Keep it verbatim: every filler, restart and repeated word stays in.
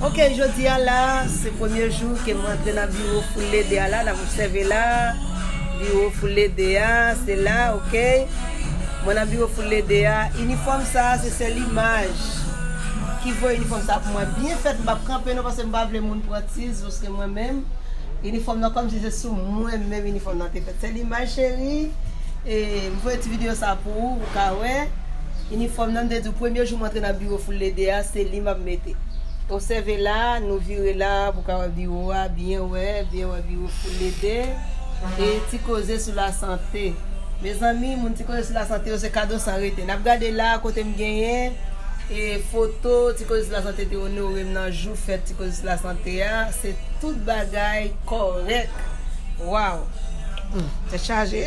Ok, jodi a la, se premye jou ke mwen antre nan biwo Food Lady a la, n ap obsève la. Biwo Food Lady a, se la, ok. Mwen nan biwo Food Lady a. Inifòm sa a, se sèl imaj ki voye inifòm sa a pou mwen. Byen fèt, m p ap kanpe non, paske m pa vle moun pran tiz, paske mwen menm, inifòm nan kòmsi se sou mwen menm inifòm nan te fèt. Sèl imaj, cheri. E, m voye ti videyo sa pou ou, ou ka wè. Inifòm nan, m te di w, premye jou m antre nan biwo Food Lady a, se li m ap mete. Obsève la, nou vire la, pou ka wè biwo a, byen wè, byen wè biwo Food Lady. E ti koze sou lasante. Mezanmi, moun ti koze sou lasante yo, se kado san rete. N ap gade la, kote m genyen, e foto, ti koze sou lasante te onore m nan jou fèt ti koze sou lasante a. Se tout bagay kòrèk. Waw. Hmm, tèt chaje.